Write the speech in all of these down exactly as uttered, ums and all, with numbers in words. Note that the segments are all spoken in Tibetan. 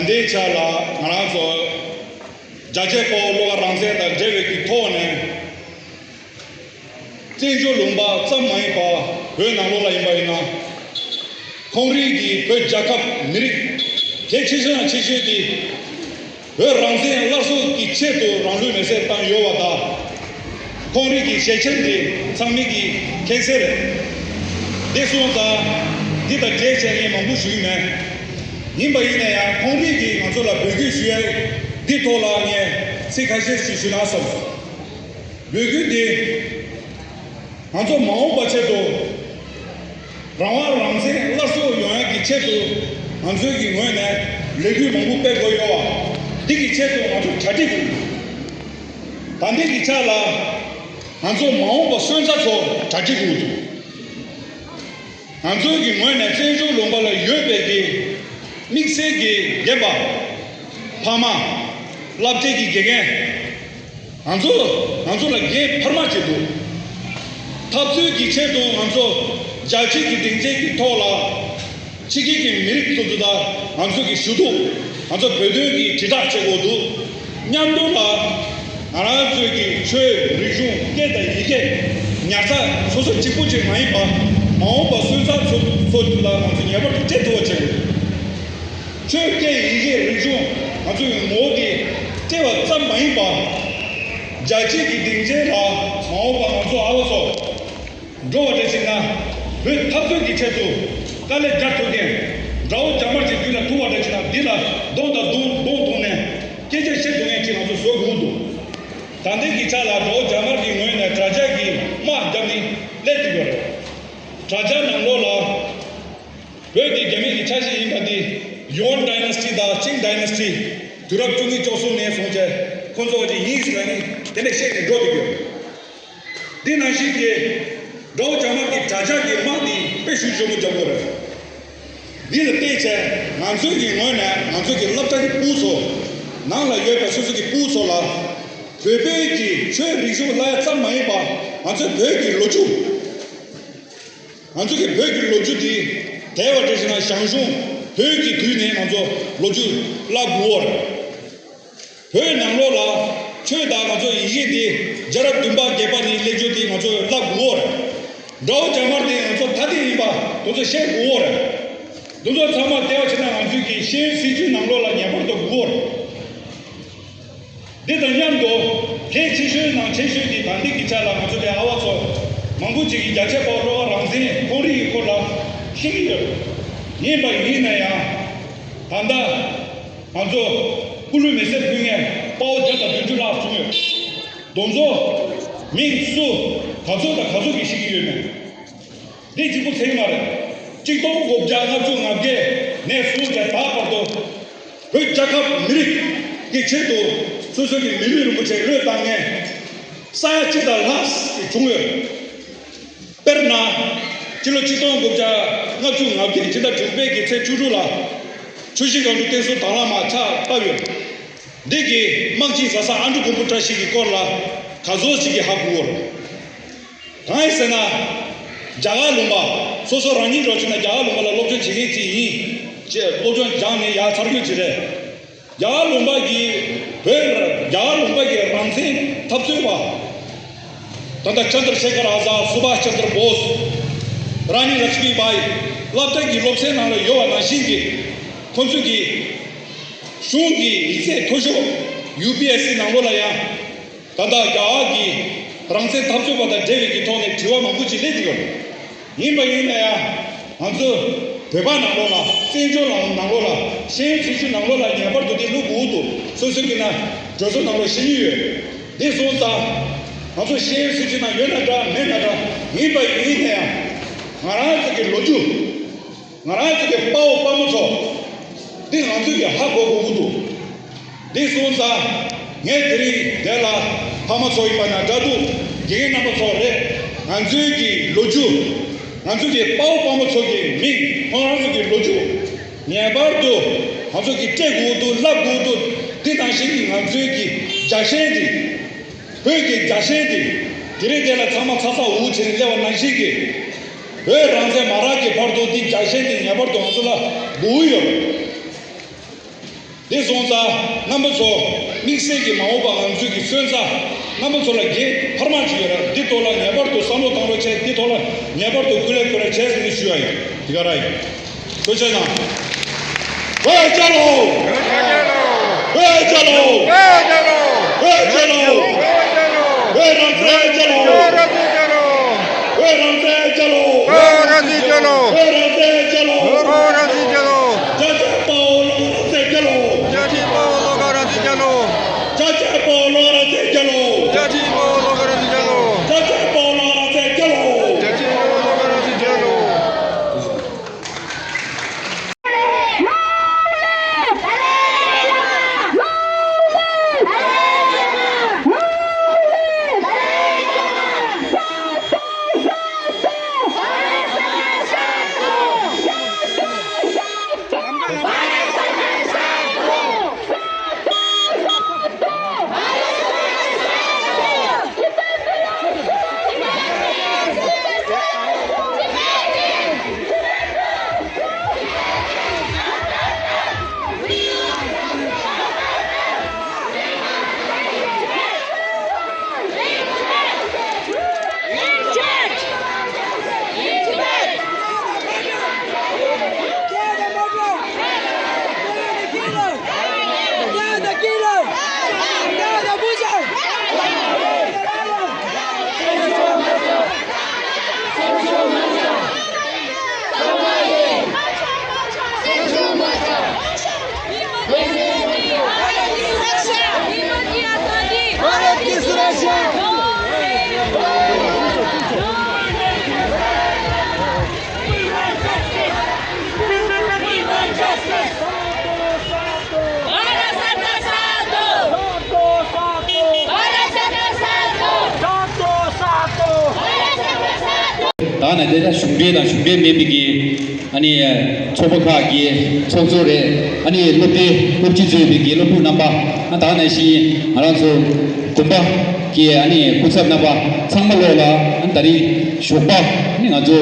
ད་ལྟའི་ཆ་ལ་ང་རང་ཚོ་རྒྱ་ཆེ་ཕོ་བོ་བློ་དགའ་རང་བཙན་དང་འབྲེལ་བའི་གི་ཐོག་ནས། བཙན་བྱོལ་ལུང་པ་ཙམ་མ་ཡིན་པར་བོད་ནང་ལོགས་ལ་ཡིན་པ་ཡིན་ན། ཁོང་རང་གིས་བོད་རྒྱལ་ཁབ་མི་རིགས་གལ་ཆེ་ཤོས་དང་ཆེ་ཤོས་དེ། བོད་རང་བཙན་སླར་གསོ་གི་ཆེད་དུ་རང་ལུས་མེར་སྲེག་བཏང་ཡོད་པ་དང་། ཁོང་རང་གི་ཞལ་ཆེམས་དེ་ཚང་མས་ཀྱིས་མཁྱེན་གསལ་རེད། དེ་སོང་ཙང་འདི་དང་འབྲེལ་བྱས་ངས་མང་པོ་ཞུ་གི་མེད། ཡིན་པ་ཡིན་ན་ཡང་ཁོང་རང་གིས་ང་ཚོ་ལ་འབོད་སྐུལ་ཞུ་ཡ་འདི་ཐོག་ལ་ངས་ཚིག་ཁ་ཤས་ཤིག་ཞུ་ན་བསམ། འབོད་སྐུལ་འདི། ང་ཚོ་མ་འོངས་པ་ཆེད་དུ། རང་དབང་རང་བཙན་སླར་གསོ་ཡོང་ཡག་གི་ཆེད་དུ། ང་ཚོའི་གི་ངོས་ནས་ལས་འགུལ་མང་པོ་སྤེལ་དགོས་ཡོད་པ། འདི་གི་ཆེད་དུ་ང་ཚོ་གྲ་སྒྲིག་དགོས་འདུག་ད་ལྟའི་གི་ཆ་ལ། ང་ཚོ་མ་འོངས་པ་སོན་རྩ་ཚོ་གྲ་སྒྲིག་དགོས་འདུག་ང་ཚོའི་གི་ངོས་ནས་བཙན་བྱོལ་ལུང་པ་ལ་ཡོད་པའི་གི་དམིགས་བསལ་གྱི་རྒན་པ། ཕ་མ། སློབ་གྲྭའི་གི་དགེ་རྒན། ང་ཚོ་ང་ཚོ་ལ་འགན་འཕར་མ་ཅིག་འདུག་འཐབ་རྩོད་ཀྱི་ཆེད་དུ་ང་ཚོ་རྒྱལ་སྤྱིའི་གི་སྡིངས་ཆའི་གི་ཐོག་ལ་ཕྱི་རྒྱལ་གྱི་མི་རིགས་སོ་སོ་དང་ང་ཚོ་གི་ཞུ་གཏུག་ང་ཚོ་བོད་དོན་གྱི་དྲིལ་བསྒྲགས་བྱེད་དགོས་འདུག་མཉམ་དུ་ལ་ང་རང་ཚོའི་གི་ཆོས་རིག་གཞུང་སྐད་དང་ཡི་གེ་ཉར་ཚགས་སོ་སོ་གཅིག་པུ་ཅིག་མ་ཡིན་པ། མ་འོངས་པ་སོན་རྩ་ཚོ་ཚོ་ལ་ང་ཚོ་ངེས་པར་དུ་སྤྲད་ཐུབ་པ་བྱེད་དགོས་འདུག་ཆོས་སྐད་ཡི་གེ་རིག་གཞུང་ང་ཚོ་ཡི་ངོ་བོ་དེ་སྤྲད་པ་ཙམ་མ་ཡིན་པ། རྒྱལ་སྤྱིའི་གི་སྡིངས་ཆའི་ལ་མ་འོངས་པ་ང་ཚོ་ཨ་བ་ཚོ་འགྲོ་བ་འདྲ་བྱས་ན་བོད་འཐབ་རྩོད་ཀྱི་ཆེད་དུ་དཀའ་ལས་རྒྱག་ཐུབ་མཁན། དགྲ་བོ་རྒྱ་དམར་གྱི་མདུན་ལ་ཐུག་པ་འདྲ་བྱས་ན་འདི་ལ་གདོང་དང་གདོང་གདོང་ཐུག་ནས་སྐད་ཆ་བཤད་ཐུབ་མཁན་ཅིག་ང་ཚོ་བཟོ་དགོས་འདུག་ད་ལྟའི་གི་ཆ་ལ་དགྲ་བོ་རྒྱ་དམར་གྱི་ངོས་ནས་དྲ་རྒྱ་གི་དམག་བརྒྱབ་ནས་སླེབས་ཐུབ་ཡོད་རེད། དྲ་རྒྱ་ནང་ལོགས་ལ། བོད་དེ་རྒྱ་མི་གི་ཆ་ཤས་ཡིན་པ་དེ། Yuan Dynasty་དང་Qing Dynasty་དུས་རབས་བཅུ་གཉིས་བཅུ་གསུམ་ནས་བཟུང་བྱས་ཁོང་ཚོ་གི་ཡིན་ཟེར་ནས་དེ་འདྲ་བཤད་ནས་འགྲོ་བསྡད་ཡོད། འདི་ནང་བཞིན་གྱི་དགྲ་བོ་རྒྱ་དམར་གྱི་དྲ་རྒྱ་གི་དམག་དེ་དཔེ་ཞེ་པོ་ཞེ་པོ་རྒྱག་གི་རེད། འདི་ལ་བལྟས་བྱས་ང་ཚོའི་གི་ངོས་ནས་ང་ཚོའི་གི་སློབ་གྲྭ་གི་ཕྲུ་གུ་ཚོ། ནང་ལ་ཡོད་པའི་སོ་སོ་གི་ཕྲུ་གུ་ཚོ་ལ་བོད་པའི་གི་ཆོས་རིག་གཞུང་བསླབ་ཡ་ཙམ་མ་ཡིན་པ། ང་ཚོའི་བོད་ཀྱི་ལོ་རྒྱུས། ང་ཚོ་གི་བོད་ཀྱི་ལོ་རྒྱུས་འདི་དེ་བ་འདྲ་ཞིག་ན་ཞང་ཞུང་བོད་ཀྱི་དུས་ནས་ང་ཚོ་ལོ་རྒྱུས་བསླབ་དགོས་རེད། བོད་ནང་ལོགས་ལ་ཆོས་དང་ང་ཚོ་ཡི་གེ་འདི་རྒྱལ་རབས་བདུན་པ་བརྒྱད་པ་ནས་སླེབས་རྒྱུ་འདི་ང་ཚོ་བསླབ་དགོས་རེད། དགྲ་བོ་རྒྱ་དམར་འདི་ང་ཚོ་ད་ལྟ་ཡིན་པ་དེ་ཚོ་ཤེས་དགོས་རེད། དེ་ཚོ་ཚང་མ་དེ་བ་བྱས་ན་ང་ཚོའི་གི་ཤེས་ཡོན་སྲིད་བྱུས་ནང་ལོགས་ལ་ངེས་པར་དུ་དགོས་རེད། འདི་དང་མཉམ་དུ་གལ་ཆེ་ཤོས་ནང་ཆེ་ཤོས་དེ་ད་ལྟའི་གི་ཆ་ལ་ང་ཚོ་དེ་ཨ་བ་ཚོ་མང་པོ་ཅིག་གིས་རྒྱ་ཆེ་བ་བློ་དགའ་རང་བཙན་ཁོང་རང་གི་སྐོར་ལ་ཤེས་ཀྱི་ཡོད། ཡིན་པ་ཡིན་ན་ཡང་ད་ལྟ་ང་ཚོ་སྐུ་ལུས་མེ་སྲེག་ཕུལ་མཁན་དཔའ་བོ་བརྒྱ་དང་བདུན་ཅུ་ལྷག་བྱུང་ཡོད། དེ་ཚོ་མིང་སུ་ག་ཚོད་དང་ག་ཚོད་ཀྱིས་ཤེས་ཀྱི་ཡོད་མེད། འདི་གཅིག་པུ་ཚད་མ་རེད། གཅིག་སྟོང་དགུ་བརྒྱ་ལྔ་བཅུ་ང་བརྒྱད་ནས་བཟུང་སྟེ་ད་བར་དུ་བོད་རྒྱལ་ཁབ་མི་རིགས་ཀྱི་ཆེད་དུ་སོ་སོ་གི་མི་ལུས་རིན་པོ་ཆེ་བློས་བཏང་མཁན་ས་ཡ་གཅིག་དང་ལྷག་ཅིག་བྱུང་ཡོད། དཔེར་ན། སྤྱི་ལོ་གཅིག་སྟོང་དགུ་བརྒྱ་ལྔ་བཅུ་ང་བརྒྱད་ཕྱི་ཟླ་དྲུག་པའི་གི་ཚེས་བཅུ་དྲུག་ལ་ཆུ་བཞི་སྒང་དྲུག་བསྟན་འཛིན་དང་བླངས་དམག་ཕྱག་བཏབ་ཡོད། འདི་གི་དམག་སྤྱི་བཟའ་ཚང་ཨ་འབྲུག་མགོན་པོ་བཀྲ་ཤིས་ཀྱི་སྐོར་ལ་ག་ཚོད་ཅིག་གིས་ཧ་གོ་གི་ཡོད་རེད། གང་ཡིན་ཟེར་ན། རྒྱ་གར་ལུང་པ། སོ་སོ་རང་ཉིད་རོགས་བྱས་ན་རྒྱ་གར་ལུང་པ་ལ་སློབ་སྦྱོང་བྱེད་མཁན་ཅིག་ཡིན། ཅེས་སློབ་སྦྱོང་སྦྱངས་ནས་ཡར་ཚར་རྒྱུ་ཅིག་རེད། རྒྱ་གར་ལུང་པ་གི་བོད། རྒྱ་གར་ལུང་པ་གི་རང་བཙན་འཐབ་རྩོད་པ། ད་ལྟ་ཅན་དྲ་ཤེ་ཁར་ཨ་ཛཱད། སུ་བྷཱཤ་ཅན་དྲ་བྷོ་སི། རཱ་ནི་ལཀྵྨི་བྷའི། སློབ་གྲྭ་གི་སློབ་ཚན་ནང་ལ་ཡོད་པ་ནང་བཞིན་གྱི། ཁོང་ཚོས་ཀྱི་གཞུང་གི་ཡིག་ཚད་མཐོ་ཤོས་ཡུ་པི་ཨེ་སི་སི་ནང་ལོགས་ལ་ཡང་། ད་ལྟ་རྒྱ་གར་གྱི་རང་བཙན་འཐབ་རྩོད་པ་དང་འབྲེལ་བའི་གི་ཐོག་ནས་དྲི་བ་མང་པོ་ཅིག་སླེབས་ཀྱི་ཡོད་རེད། ཡིན་པ་ཡིན་ན་ཡང་ང་ཚོ་བོད་པ་ནང་ལོགས་ལ། བཙན་བྱོལ་ནང་ནང་ལོགས་ལ། ཤེས་ཡོན་སྲིད་བྱུས་ནང་ལོགས་ལ་ངེས་པར་དུ་དེ་བླུག་དགོས་འདུག་སོ་སོ་གི་ན་གྲོས་ཚོགས་ནང་ལོགས་བཤད་ཀྱི་ཡོད། དེ་སོང་ཙང་ང་ཚོ་ཤེས་ཡོན་སྲིད་བྱུས་ནང་ཡོད་ན་འདྲ་མེད་ན་འདྲ། ཡིན་པ་ཡིན་ན་ཡང་ང་རང་ཚོ་གི་ལོ་རྒྱུས། ང་རང་ཚོ་གི་དཔའ་བོ་དཔའ་མོ་ཚོ། འདི་ང་ཚོས་ཀྱི་ཧ་གོ་དགོས་ཀྱི་འདུག་འདི་སོང་ཙང་ངས་དེ་རིང་འདི་ལ་ཕ་མ་ཚོ་ཡིན་པ་ན་འདྲ་འདུག་དགེ་རྒན་རྣམ་པ་ཚོ་རེད། ང་ཚོའི་གི་ལོ་རྒྱུས། ང་ཚོའི་གི་དཔའ་བོ་དཔའ་མོ་ཚོ་གི་མིང་། ཁོང་རང་ཚོ་གི་ལོ་རྒྱུས། ངེས་པར་དུ་ང་ཚོ་གི་སྤྲད་དགོས་འདུག་བསླབ་དགོས་འདུག་འདི་ནང་བཞིན་གྱི་ང་ཚོའི་གི་རྒྱལ་ཞེན་འདི། བོད་ཀྱི་རྒྱལ་ཞེན་དེ། དེ་རིང་དེ་ལ་ཚང་མ་ཚ་ཚ་འུར་འུར་བྱས་ནས་སླེབས་པ་ནང་བཞིན་གྱི། བོད་རང་བཙན་མ་རག་གི་བར་དུ་འདི་རྒྱལ་ཞེན་དེ་ངེས་པར་དུ་ང་ཚོ་ལ་དགོས་ཀྱི་ཡོད། དེ་སོང་ཙང་རྣམ་པ་ཚོ་དམིགས་བསལ་གྱི་མ་འོངས་པ་ང་ཚོའི་གི་སོན་རྩ་རྣམ་པ་ཚོ་ལ་འགན་འཕར་མ་ཅིག་ཡོད་ར། འདི་ཐོག་ལ་ངེས་པར་དུ་བསམ་བློ་བཏང་རོགས་བྱས། འདི་ཐོག་ལ་ངེས་པར་དུ་སྐུ་ལས་སྐུ་ལས་བྱས་ཟེར་ནས་ཞུ་ཡ་ཡིན། དེ་ག་ར་ཡིན། ཐུགས་རྗེ་གནང་། བོད་རྒྱལ་ལོ། བོད་རྒྱལ་ལོ། བོད་རྒྱལ་ལོ། བོད་རང་བཙན་རྒྱལ་ལོ། བོད་རང་བཙན་རྒྱལ་ལོ། བོད་རང་བཙན་རྒྱལ་ལོ། བོད་རང་བཙན་རྒྱལ་ལོ། བོད་རང་བཙན་རྒྱལ་ལོ། རྒྱལ་གཅེས་དཔའ་བོ་བློ་དགའ་རང་བཙན་རྒྱལ་ལོ། རྒྱལ་གཅེས་དཔའ་བོ་བློ་དགའ་རང་བཙན་རྒྱལ་ལོ། རྒྱལ་གཅེས་དཔའ་བོ་བློ་དགའ་རང་བཙན་རྒྱལ་ལོ། རྒྱལ་གཅེས་དཔའ་བོ་བློ་དགའ་རང་བཙན་རྒྱལ་ལོ། རྒྱལ་གཅེས་དཔའ་བོ་བློ་དགའ་རང་བཙན་རྒྱལ་ལོ། ད་ནི་དེ་ལ་གཞུང་འབྲེལ་དང་གཞུང་འབྲེལ་མིན་པའི་གི་ཨ་ནི་ཚོགས་པ་ཁག་གི་ཚོགས་གཙོ་རེད། ཨ་ནི་སློབ་གྲྭའི་སློབ་སྤྱི་གཙོས་པའི་གི་སློབ་ཕྲུག་རྣམ་པ། ཨ་ད་ནང་བཞིན་ང་རང་ཚོ་དགོན་པ་གི་ཨ་ནི་སྐུ་ཚབ་རྣམ་པ་ཚང་མ་ལོག་ལ། ཨ་ནི་ད་རིང་ཞོགས་པ་ཨ་ནི་ང་ཚོ་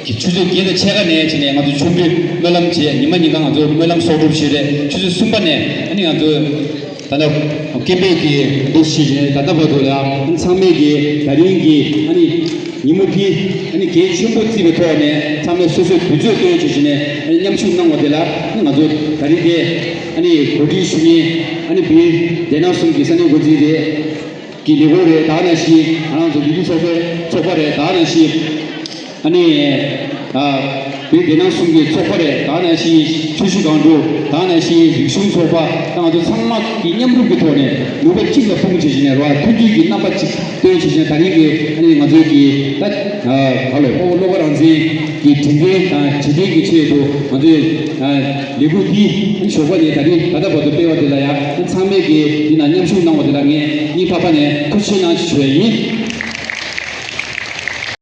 གི་ཆུ་ཚོད་བརྒྱད་དང་ཕྱེད་ཀ་ནས་བྱས་ནས་ང་ཚོ་མཆོད་འབུལ་སྨོན་ལམ་བྱས། ཉི་མ་ཉིན་གང་ང་ཚོ་སྨོན་ལམ་གསོག་སྒྲུབ་བྱས་རེད། ཆུ་ཚོད་གསུམ་པ་ནས་ཨ་ནི་ང་ཚོ། ད་ལྟ་སྐད་འབོད་ཀྱི་འདུག་ཞུས་བྱས་ད་ལྟ་བར་དུ་ལ་ཚང་མས་ཀྱི་ད་རིང་གི་ཨ་ནི་ཉིན་མོ་འདི་ཨ་ནི་གལ་ཆེན་པོ་བརྩིས་པའི་ཐོག་ནས་ཚང་མས་སོ་སོའི་དུས་ཚོད་བཏོན་བྱས་བྱས་ནས་ཨ་ནི་མཉམ་ཞུགས་གནང་བ་དེ་ལ་ཨ་ནི་ང་ཚོ་ད་རིང་དེ་ཨ་ནི་གོ་སྒྲིག་ཞུ་མཁན་ཨ་ནི་བོད་རྒྱལ་ནང་གསུམ་གྱི་ས་གནས་འགོ་འཛིན་རེད། གི་ལས་ཁུངས་རེད། ད་ནང་བཞིན་ང་རང་ཚོ་ལུས་རྩལ་ཚོགས་པའི་ཚོགས་པ་རེད། ད་ནང་བཞིན་ཨ་ནི་ཨ་བོད་བདེ་སྣང་གསུམ་གྱི་ཚོགས་པ་རེད། ད་ནང་བཞིན་ཆུ་བཞི་སྒང་དྲུག་ད་ནང་བཞིན་རིག་གཞུང་ཚོགས་པ་ད་ང་ཚོ་ཚང་མ་གི་མཉམ་རུབ་ཀྱི་ཐོག་ནས་ནུས་པ་གཅིག་ལ་སྤུངས་བྱས་བྱས་ནས་ར་མཐུན་སྒྲིལ་གྱི་རྣམ་པ་གཅིག་སྟོན་བྱས་བྱས་ནས་ད་རིང་གི་ཨ་ནི་ང་ཚོའི་གི་ད་ག་ལ་ཨོ་བློ་དགའ་རང་བཙན་གྱི་དྲན་རྟེན་དང་རྗེས་དྲན་གྱི་ཆེད་དུ་ང་ཚོས་ལས་འགུལ་འདི་ཞོགས་པ་ནས་ད་རིང་ད་ལྟ་བར་དུ་སྤེལ་བ་དེ་ལ་ཡང་ཚང་མས་ཀྱིས་འདི་ན་མཉམ་ཞུགས་གནང་བ་དེ་ལ་ངས་སྙིང་ཐག་པ་ནས་ཐུགས་རྗེ་ཆེ་གནང་ཞུ་བ་ཡིན།